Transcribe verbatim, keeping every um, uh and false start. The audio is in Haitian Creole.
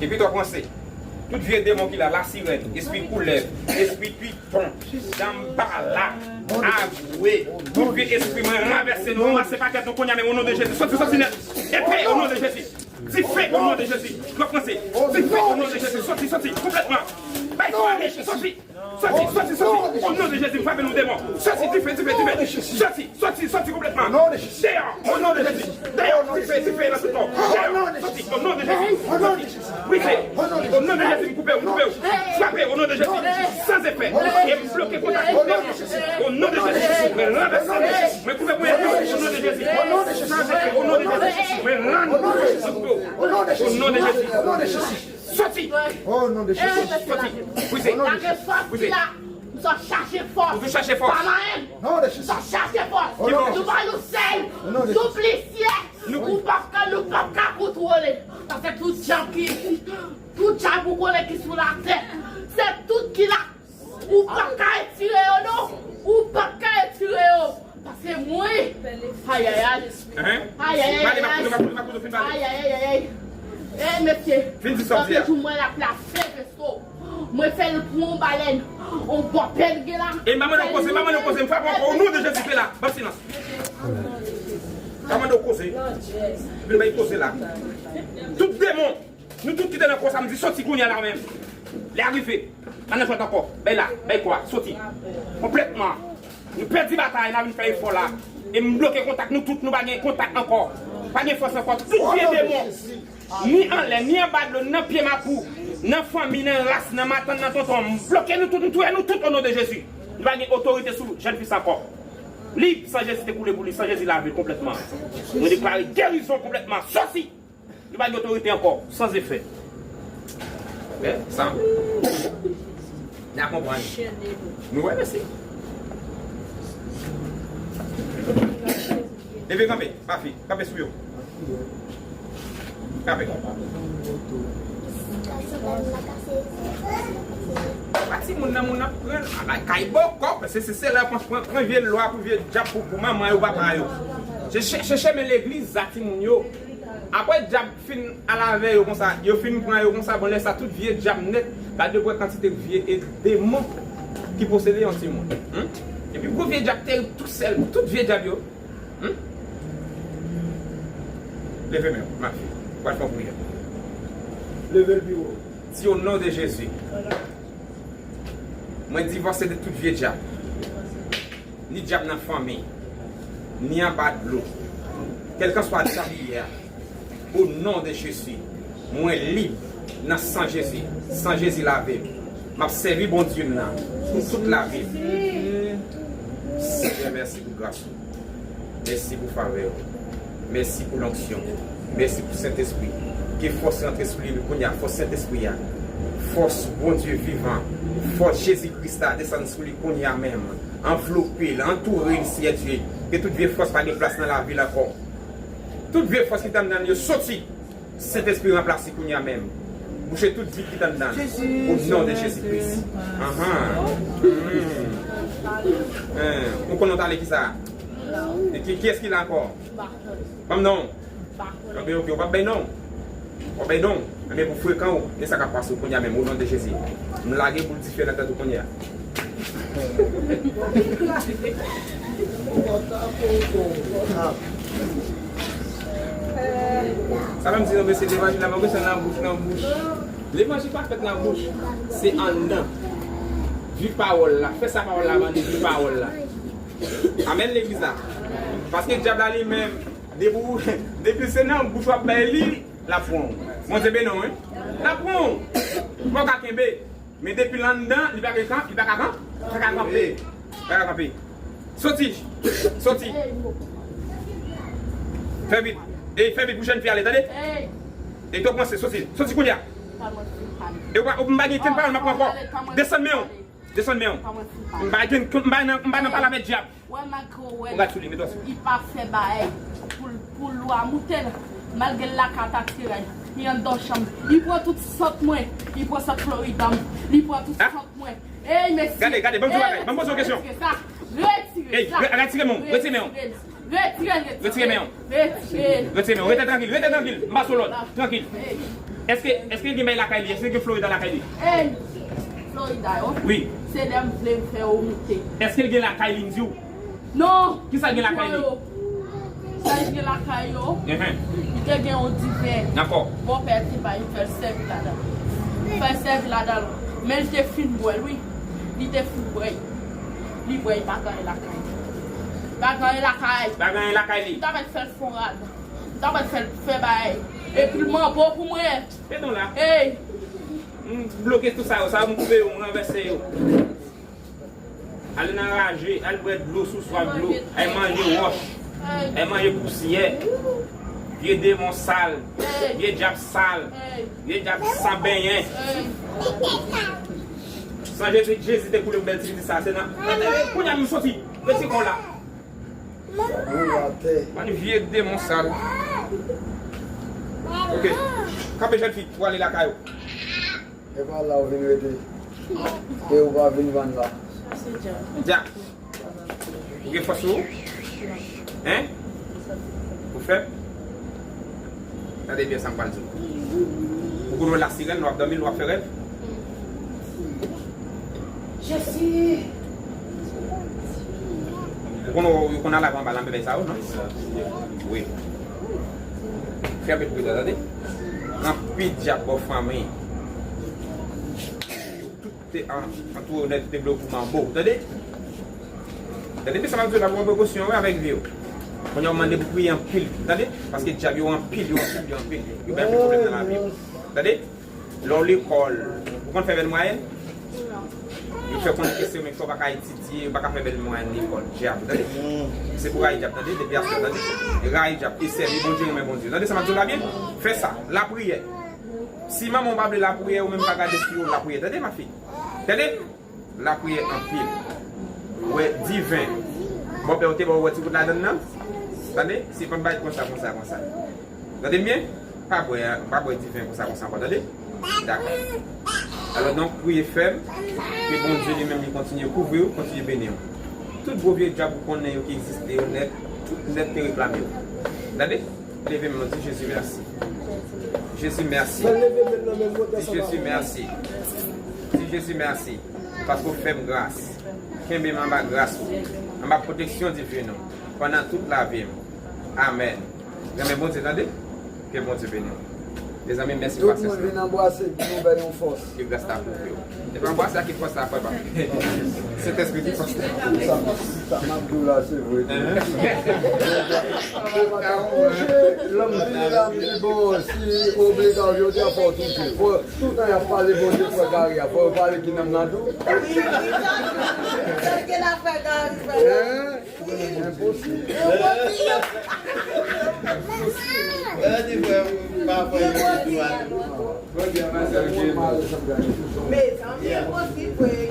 Epi to panse, tout vye demon ki la, lasirèn, espri koulèv, espri piton, danmbala, agwe, tout vye espri mwen ranvèse nou, ranmase pakèt nou kounye a menm o non de Jezi. Soti, soti nèt. Epe o non de Jezi. Dife o non de Jezi. To panse, dife o non de Jezi. Soti, soti konplètman. Bay fwa, soti. Soti, soti, soti. O non de Jezi, m frape nou demon. Soti, dife, dife, dife. Soti, soti, soti konplètman. Deyò, o non de Jezi. Deyò, dife, dife nan tout kò. Deyò, soti, o non de Jezi. Soti, brize. O non de Jezi, m koupe w, m koupe w. Frape, o non de Jezi. San efè. E m bloke kontak ou. O non de Jezi. Mwen ranvèse. Mwen koupe pou o non de Jezi. San efè, o non de Jezi. Mwen rann. O non de Jezi. Soti! O non de Jezi. Soti! Brize! Lage fòs ki la! M sot chache fòs! Ou vin chache fòs! Pa manyen! Non de Jezi! M sot chache fòs! O non de Jezi! Nou ba nou sèl! O non de Jezi! Siplisyè! Nou p ap ka, nou p ap ka kontwole! Paske tout djab ki, tout djab ou konnen ki sou latè, se tout ki la! Ou p ap ka retire yo non! Ou p ap ka retire yo! Paske mwen! Ayayay! Ayayay! Ayayay! Ayayay! Ey mesye! Fin di sa w di a. Lòt jou mwen la plas fè veso. Mwen fè l pou yon balèn. On bò pèl gen la. E m pa mande w koze, m pa mande w koze, m frape w ankò o non de Jezi ki la. Ban m silans. M pa mande w koze. Epi l bay koze la. Tout demon, nou tout ki te nan kò sa, m di soti kounye a la menm. Lè a rive. Pa nan jwèt ankò. Bay la, bay kwa, soti. Konplètman. Nou pèdi batay, n a vin fè efò la. E m bloke kontak nou tout, nou pa gen kontak ankò. Pa gen fòs ankò. Tout vye demon. Ni anlè, ni anba dlo, nan pye mapou, nan fanmi, nan ras, nan matant, nan tonton. M bloke nou tout, m touye nou tout o non de Jezi. Nou pa gen otorite sou jèn fi sa ankò. Lib, san Jezi te koule pou li, san Jezi lave l konplètman. Mwen deklare gerizon konplètman. Soti! Nou pa gen otorite ankò, san efè. Men, sa. N a konprann. Nou wè, mèsi. Leve kanpe, mafi, kanpe sou yo. Kanpe. Pa timoun nan, moun nan pran, ala kay bòkò, se, se, se la pran, pran, pran vye lwa pou vye djab pou, pou manman yo, papa yo. Se, se, se chemen legliz sa, timoun yo. Apre djab fin al avè yo konsa, yo fin pran yo konsa, bon, lè sa tout vye djab nèt, gade pou wè kantite vye e demon ki posede yon timoun. Hmm? Epi gwo vye djab te tou sèl, tout vye djab yo. Hmm? Leve men w, mafi. Ou pral fè yon priyè. Leve l pi wo. Di, o non de Jezi. Mwen divòse de tout vye djab. Ni djab nan fanmi, ni anba dlo. Kèlkanswa djab li ye a, o non de Jezi, mwen lib nan san Jezi. San Jezi lave m. M ap sèvi Bondye m nan pou tout lavi m. Senyè, mèsi pou gras ou. Mèsi pou favè w. Mèsi pou lonksyon. Mèsi pou Sentespri. Ke fòs rantre sou li kounye a. Fòs Sentespri a. Fòs Bondye vivan. Fòs Jezi Kris la desann sou li kounye a menm. Anvlope l, antoure l, Seyè Dye. Ke tout vye fòs pa gen plas nan lavi l ankò. Tout vye fòs ki t anndan l yo soti. Sentespri ranplase kounye a menm. Bouche tout vid ki t anndan l. O non de Jezi Kris. Anhan. Hmm. Hein, ou konnen w t ale kisa? E ki, kiyès ki la ankò? Ban m non. Ok, ok, ou p ap bay non. W ap bay non. Enben pou frekan ou, men sa k ap pase w kounye a menm, o non de Jezi. M lage boul dife nan tèt ou kounye a. Sa menm si nou mesye levanjil la, pa bezwen nan bouch, nan bouch. Levanjil pa fèt nan bouch, se anndan. Viv pawòl la, fè sa pawòl la mande, viv pawòl la. Amèn legliz la. Paske dyab la li menm, depi w, depi se nan bouch w ap bay li, l ap pran w. Bondye beni w, wi. L ap pran w. Ou pa ka kenbe. Men depi l anndan, li pa ka, li pa ka kan-, pa ka kanpe. Pa ka kanpe. Soti. Soti. Fè vit. E fè vit pou jèn fi ale, tande? E to panse, soti. Soti kounye a. E ou pa, ou pa gen kenn pawòl, m ap pran ankò. Desann men w. Desann men w. M pa gen, m pa nan, m pa nan pale avèk dyab. Wè, malgre w wè l, li pa fè bagay pou, pou lwa moute l. Malgre l lakay tatiray, li anndan chanm. Li pran tout sant mwen. Li pran sant Florida m. Li pran tout sant mwen. Ey, mesye. Gade, gade, ban m di w bagay. Ban m poze w kesyon. Retire sa. Retire sa. Ey, re-, retire men w. Retire men w. Retire l, retire. Retire men w. Retire l. Retire men w. Rete trankil, rete trankil. M pase w lòd. Trankil. Èske, èske l gen bay lakay li? Èske l gen Florida lakay li? Ey, Florida yo. Wi. Se lè m vle m fè yo moute. Èske l gen lakay li, m di w? Non. Kisa l gen lakay li? Sa l gen lakay yo. Li te gen yon diven. Dakò. Bòpè te bay, m fè l sèvi ladan l. M fè l sèvi ladan l. Men li te fin bwè l, wi. Li te fin bwè l. Li bwè, li pa gen anyen lakay. Pa gen anyen lakay. Pa gen anyen lakay li. M ta mèt fè l fon rad. M ta mèt fè l fè bagay. Epi l manbo pou mwen. Fè non la. Ey. M bloke tout sa yo. Sa yo m koupe yo, m ranvèse yo. Al nan raje, al bwè dlo sou swaf dlo. Al manje wòch. Al manje pousyè. Vye demon sal. Vye dyab sal. Vye dyab san benyen. San Jezi, Jezi te koule pou bèl ti pitit sa, se nan. Kounye a m soti. Rete kò la. Bann vye demon sal. Ok. Kanpe jèn fi, pou ale lakay ou. E pa la ou vin rete. E ou pa vin vann la. Dyak. Ou gen fòs sou ou? Hein? Ou fèb? Tande byen sa m pral di w. Ou konn wè lasirèn, lè w ap dòmi, lè w ap fè rèv? Jezi! Ou konn, ou konn al anba lanmè bay sa yo, non? Wi. Fè anpil pridan, tande? Anpil dyab bò fanmi. Tout te an, antoure w nèt, te vle w pou manbo, tande? Tande byen sa m ap di w la, pran prekosyon, wi, avèk vi w. Kounye a w mande pou priye anpil, tande? Paske dyab yo anpil, yo anpil, yo anpil. Yo bay anpil pwoblèm nan lavi w. Tande? Lè w lekòl, ou konn fè bèl mwayèn? Yo fè konnen ke se menm fè w pa ka etidye, ou pa ka fè bèl mwayèn lekòl. Dyab, tande? Se pou rayi dyab, tande? Depi aswè, tande? Rayi dyab, e sèvi Bondye, renmen Bondye. Tande sa m ap di w la byen? Fè sa, lapriyè. Si manman w pa vle lapriyè, ou menm pa gade fi w lapriyè. Tande, ma fi? Tande? Lapriyè anpil. Ou wè diven. Bòpè w te ba w wè ti kout ladann nan? Tande? Se pa bay konsa, konsa, konsa. Tande m byen? Pa bwè, pa bwè diven konsa, konsa ankò, tande? Dakò. Alò, donk, priye fèm, ke Bondye li menm li kontinye kouvri w, kontinye beni w. Tout gwo vye dyab ou konnen yo ki egziste yo nèt, tout nèt te reklame w. Tande? Leve men w, di Jezi mèsi. Jezi mèsi. Di Jezi mèsi. Di Jezi mèsi. Paske w fè m gras. Kenbe m anba gras ou. Anba pwoteksyon diven ou. Pandan tout lavi m. Amèn. Renmen Bondye, tande? Ke Bondye beni w. Mezanmi, mèsi pou pasyans la. Tout moun vin anbrase nou, bay yon fòs. Ke gras la kouvri w. E pa anbrase a ki fòs la, frè pa m. Sentespri ki fòs la. Sa, sa m ap di w la, se vre. Lè m vini la, m di, bon, si obliga yo te fè w touche. Fò, tout tan y ap pale Bondye, frè Gary a, fò yo pale ki nanm nan tou. Wi, wi, wi. Sa ki la frè Gary, frè Gary. Hein? Enposib. Enposib. Gade frè m, pa fè yon videyo a tou. Mezanmi, enposib, frè.